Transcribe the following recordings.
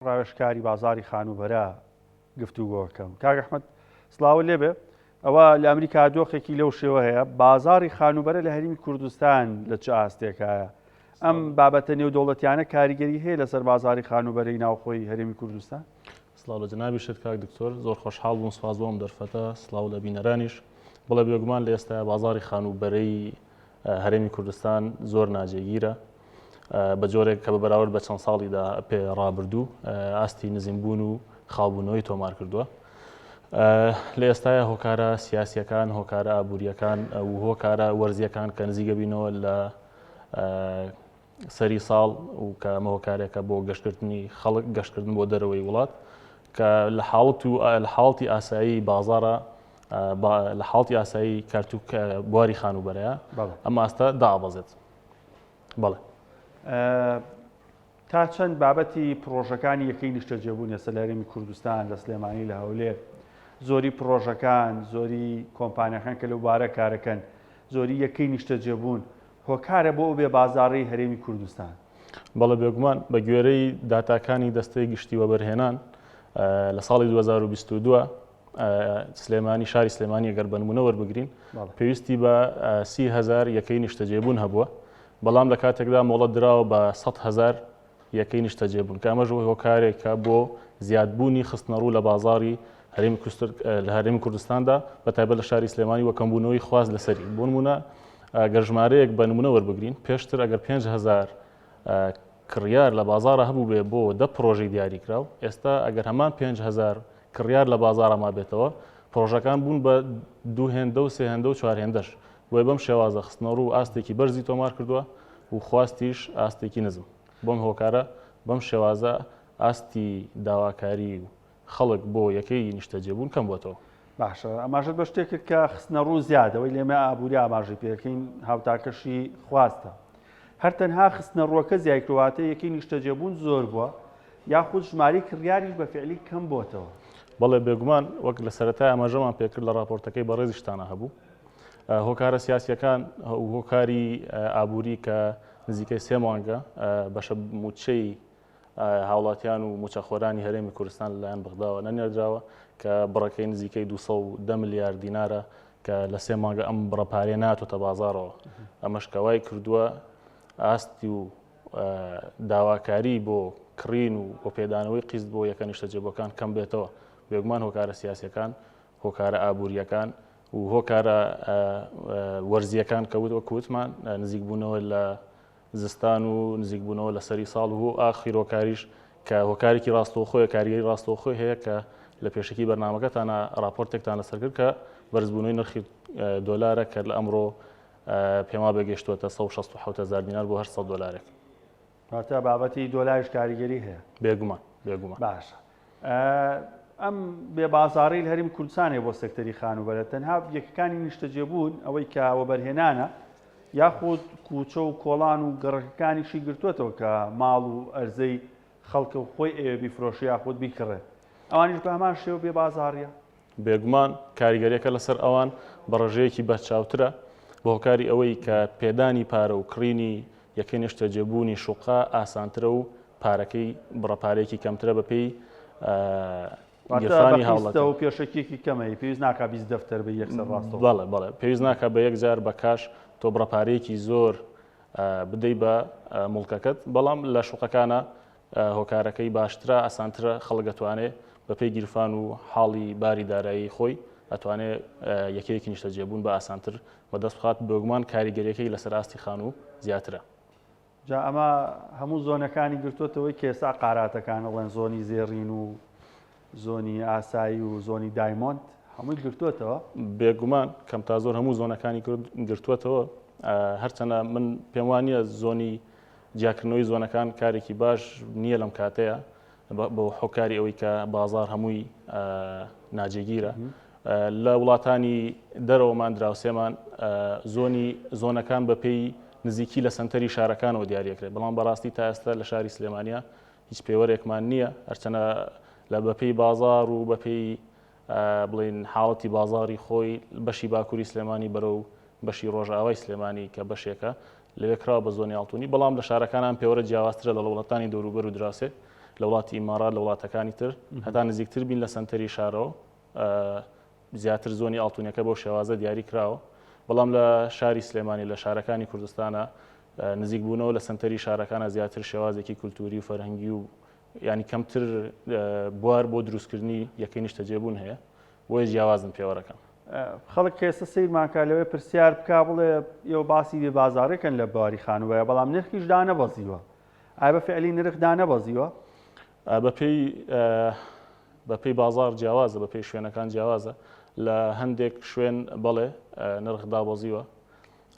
ڕاوێژکاری بازاڕی خانووبەرە گفتوگۆکەم. کاک ئەحمەد سڵاوت لێبێ. ئەوە لە ئەمریکا دۆخێکی لەو شێوە هەیە، بازاڕی خانووبەرە لە هەرێمی کوردستان لە چ ئاستێکایە؟ ئەم بابەتە نێودەوڵەتیانە کاریگەری هەیە لەسەر بازاڕی خانووبەرەی ناوخۆی هەرێمی کوردستان؟ سڵاو لە جەنابیشت کاک دکتۆر، زۆر خۆشحاڵ بووم، سوپاس بۆ ئەم دەرفەتە، سڵاو لە بینەرانیش. بەڵێ بێگومان لە ئێستایا بازاڕی خانووبەرەی هەرێمی کوردستان زۆر ناجێگیرە، بە جۆرێک کە بە بەراورد بە چەند ساڵی دا پێ ڕابردوو ئاستی نزیمبوون و خاوبوونەوەی تۆمار کردووە. لە ئێستایا هۆکارە سیاسیەکان، هۆکارە ئابووریەکان و هۆکارە وەرزیەکان کە نزیکە بینەوە لە سەری ساڵ و کە ئەمە هۆکارێکە بۆ گەشتکردنی خەڵک گەشتکردن بۆ دەرەوەی وڵات کە لە حاڵەت و لە حاڵەتی ئاسایی بازارە لە حاڵەتی ئاسایی کارت و بواری خانووبەرەیە ئەم ئاستە دابەزێت. بەڵێ. تا چەند بابەتی پڕۆژەکانی یەکەی نیشتەجێبوون ئێستا لە هەرێمی کوردستان لە سلێمانی لە هەولێر زۆری پڕۆژەکان زۆری کۆمپانیاکان کە لەو بارە کارەکەن زۆری یەکەی نیشتەجێبوون هۆکارە بۆ ئەو بێ بازاڕی هەرێمی کوردستان؟ بەڵێ بێگومان بە گوێرەی داتاکانی دەستەی گشتی وەبەرهێنان لە ساڵی 2022 سلێمانی شاری سلێمانی ئەگەر بە نمونە وەربگرین پێویستی بە 30هزار یەکەی نیشتەجێبوون هەبووە بەڵام لە کاتێکدا مۆڵەت دراوە بە 100هزار یەکەی نیشتەجێبوون کە ئەمەش هۆکارێکە بۆ زیادبوونی خستنەڕوو لە بازاری هەرێمی لە هەرێمی کوردستاندا بە تایبەت لە شاری سلێمانی وە کەمبوونەوەی خواست لەسەری بۆ نمونە گەر ژمارەیەک بە نمونە وەربگرین پێشتر ئەگەر 5هزار کڕیار لە بازاڕا هەبووبێ بۆ دە پڕۆژەی دیاریکراو، ئێستا ئەگەر هەمان 5000 کڕیار لە بازاڕا مابێتەوە، پڕۆژەکان بوون بە دوو هێندە و سێ هێندە و چوار هێندەش. بۆیە بەم شێوازە خستنەڕوو ئاستێکی بەرزی تۆمار کردووە و خواستیش ئاستێکی نزم. بەم هۆکارە بەم شێوازە ئاستی داواکاری و خەڵک بۆ یەکەی نیشتەجێبوون کەم بۆتەوە. باشە ئاماژەت بە شتێک کرد کە خستنەڕوو زیادە، ئەوەی لێمە ئابووری ئاماژەی پێ دەکەین هاوتاکەشی خواستە. هەر تەنها خستنەڕووەکە زیای کردووە واتە یەکەی نیشتەجێبوون زۆر بووە یاخود ژمارەی کڕیاریش بە فعلی کەم بۆتەوە؟ بەڵێ بێگومان وەک لە سەرەتای ئاماژەمان پێکرد لە ڕاپۆرتەکەی بەڕێزیشتانە هەبوو هۆکارە سیاسیەکان و هۆکاری ئابووری کە نزیکەی سێ مانگە بەشە موچەی هاوڵاتیان و موچەخۆرانی هەرێمی کوردستان لەلایەن بەغداوە نەنێردراوە کە بڕەکەی نزیکەی 210 ملیار دینارە کە لە سێ مانگە ئەم بڕە پارەیە ناتۆتە بازاڕەوە ئەمەش کە وای کردووە ئاستی و داواکاری بۆ کڕین و بۆ پێدانەوەی قیست بۆ یەکە نیشتەجێبووەکان کەم بێتەوە بێگومان هۆکارە سیاسەکان هۆکارە ئابووریەکان و هۆکارە وەرزیەکان کە وت وەک وتمان نزیکبوونەوە لە زستان و نزیکبوونەوە لە سەری ساڵ و ئاخیر هۆکاریش کە هۆکارێکی ڕاستەوخۆیە کاریگەری ڕاستەوخۆی هەیە کە لە پێشەکی بەرنامەکەتانە ڕاپۆرتێکتان لەسەر کرد کە بەرزبوونەوەی نرخی دۆلارە کە لە ئەمڕۆ پێما بێ گەیشتووەتە 167 هەزار دینار بۆ هەر 100 دۆلارێک. واتە بابەتی دۆلاریش کاریگەری هەیە. بێگومان بێگومان. باشە ئەم بێ بازاڕی لە هەرێمی کوردستان هەیە بۆ سێکتەری خانووبەرە تەنها یەکەکانی نیشتەجێبوون ئەوەی کە وەبەرهێنانە یاخود کوچە و کۆڵان و گەڕەکەکانیشی گرتووەتەوە کە ماڵ و ئەرزەی خەڵکە و خۆی ئەوێ بیفرۆشێ یاخود بیکڕێ ئەوانیش بە هەمان شێوە بێ بازاڕیە؟ بێگومان کاریگەریەکە لەسەر ئەوان بە ڕێژەیەکی بەرچاوترە بە هۆکاری ئەوەی کە پێدانی پارە و کڕینی یەکەی نیشتەجێبوونی شوقە ئاسانترە و پارەکەی بڕە پارەیەکی کەمترە بەپێی گیرفانی هاوڵاتی. و پێشەکیەکی کەمەی پێویست ناکا 20 دەفتەر بە یەکسەر ڕاستەوخۆ. بەڵێ بەڵێ پێویست ناکا بە یەک جار بە کاش تۆ بڕە پارەیەکی زۆر بدەی بە موڵکەکەت بەڵام لە شوقەکانە هۆکارەکەی باشترە ئاسانترە خەڵک ئەتوانێ بەپێی گیرفان و حاڵی باری دارایی خۆی ئەتوانێ یەکەیەکی نیشتەجێبوون بە ئاسانتر بەدەست بخات بێگومان کاریگەریەکەی لەسەر ئاستی خانوو زیاترە. جا ئەمە هەموو زۆنەکانی گرتووەتەوەی کە ئێستا قاراتەکان ئەڵێن زۆنی زێڕین و زۆنی ئاسایی و زۆنی diamond هەمووی گرتووەتەوە؟ بێگومان کەم تا زۆر هەموو زۆنەکانی گرتووەتەوە هەرچەنە من پێم وا نییە زۆنی جیاکردنەوەی زۆنەکان کارێکی باش نییە لەم کاتەیە بە هۆکاری ئەوەی کە بازار هەمووی ناجێگیرە لە وڵاتانی دەرەوەمان دراوسێمان زۆنی زۆنەکان بە پێی نزیکی لە سنتەری شارەکانەوە دیاریەکرێت بەڵام بەڕاستی تا ئێستا لە شاری سلێمانیا هیچ پێوەرێکمان نییە هەرچەنە لە بەپێی بازار و بەپێی بڵین حاڵەتی بازاری خۆی بەشی باکووری سلێمانی بەرەو بەشی ڕۆژئاوای سلێمانی کە بەشێکە لەوێ کراوە بە زۆنی ئاڵتونی بەڵام لە شارەکان ئەم پێوەرە جیاوازترە لە وڵاتانی دەوروبەر و دراوسێ. لە وڵاتی ئیمارات لە وڵاتەکانی تر هەتا نزیکتر بین لە سەنتەری شارەوە زیاتر زۆنی ئاڵتونیەکە بەو شێوازە دیاری کراوە بەڵام لە شاری سلێمانی لە شارەکانی کوردستانە نزیک بوونەوە لە سەنتەری شارەکانە زیاتر شێوازێکی کولتوری و فەرهەنگی و ینی کەمتر بوار بۆ دروستکردنی یەکەی نیشتەجێبوون هەیە بۆیە جیاوازن پێوەرەکان. خەڵک کە ئێستا سەیرمان کا لەوێ پرسیار بکا بڵێ ئێوە باسی بێ بازاڕێکەن لە بواری خانووبەرە بەڵام نرخیش دانەبەزیوە ئایا بە فعلی نرخ دانەبەزیوە؟ بەپێی بەپێی بازاڕ جیاوازە بەپێی شوێنەکان جیاوازە لە هەندێک شوێن بەڵێ نرخ دابەزیوە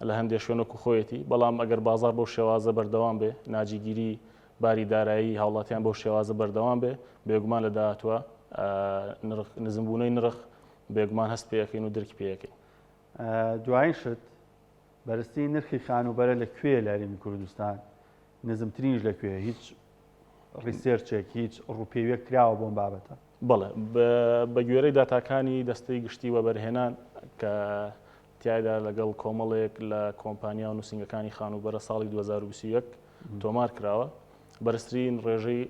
لە هەندێک شوێن وەکو خۆیەتی بەڵام ئەگەر بازار بەو شێوازە بەردەوام بێ ناجیگیری باری دارایی هاوڵاتیان بەو شێوازە بەردەوام بێ بێگومان لە داهاتوە نرخ نزمبوونەوەی نرخ بێگومان هەست پێەکەین و درک پێەکەین. دوایین شت بەرزترین نرخی خانووبەرە لە کوێیە لە هەرێمی کوردستان نزمترینیش لە کوێیە هیچ research ێک هیچ ڕووپێویەک کراوە بۆم بابەتە؟ بەڵێ بە گوێرەی داتاکانی دەستەی گشتی وەبەرهێنان کە تیایدا لەگەڵ کۆمەڵێک لە کۆمپانیا و نووسینگەکانی خانووبەرە ساڵی 2021 تۆمار کراوە بەرزترین ڕێژەی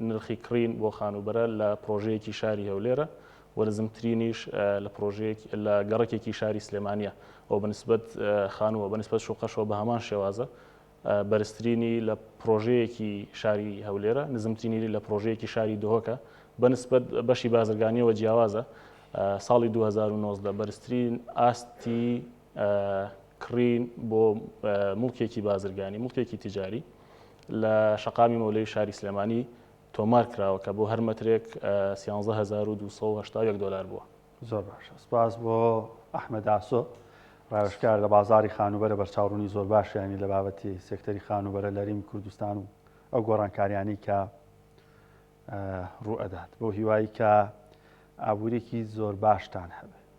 نرخی کڕین بۆ خانووبەرە لە پرۆژەیەکی شاری هەولێرە و نزمترینیش لە پرۆژەیەک لە گەڕەکێکی شاری سلێمانیە و بەنسبەت خانووە بەنسبەت شوقەشەوە بە هەمان شێوازە بەرزترینی لە پرۆژەیەکی شاری هەولێرە نزمترینی لە پرۆژەیەکی شاری دهۆکە بەنسبەت بەشی بازرگانیەوە جیاوازە ساڵی 2019 بەرزترین ئاستی کڕین بۆ موڵکێکی بازرگانی، موڵکێکی تیجاری لە شەقامی مەولەوی شاری سلێمانی تۆمار کراوە کە بۆ هەر مەترێک 13281 دۆلار بووە. زۆر باشە سپاس بۆ ئەحمەد ئاسۆ ڕاوێژکار لە بازاری خانووبەرە بەرچاوڕوونی زۆر باشیانی لە بابەتی سێکتەری خانووبەرە لە هەرێمی کوردستان و ئەو گۆڕانکاریانەی کە ڕوو ئەدات بۆ هیوایی کە ئابووریکی زۆر باشتان هەبێ.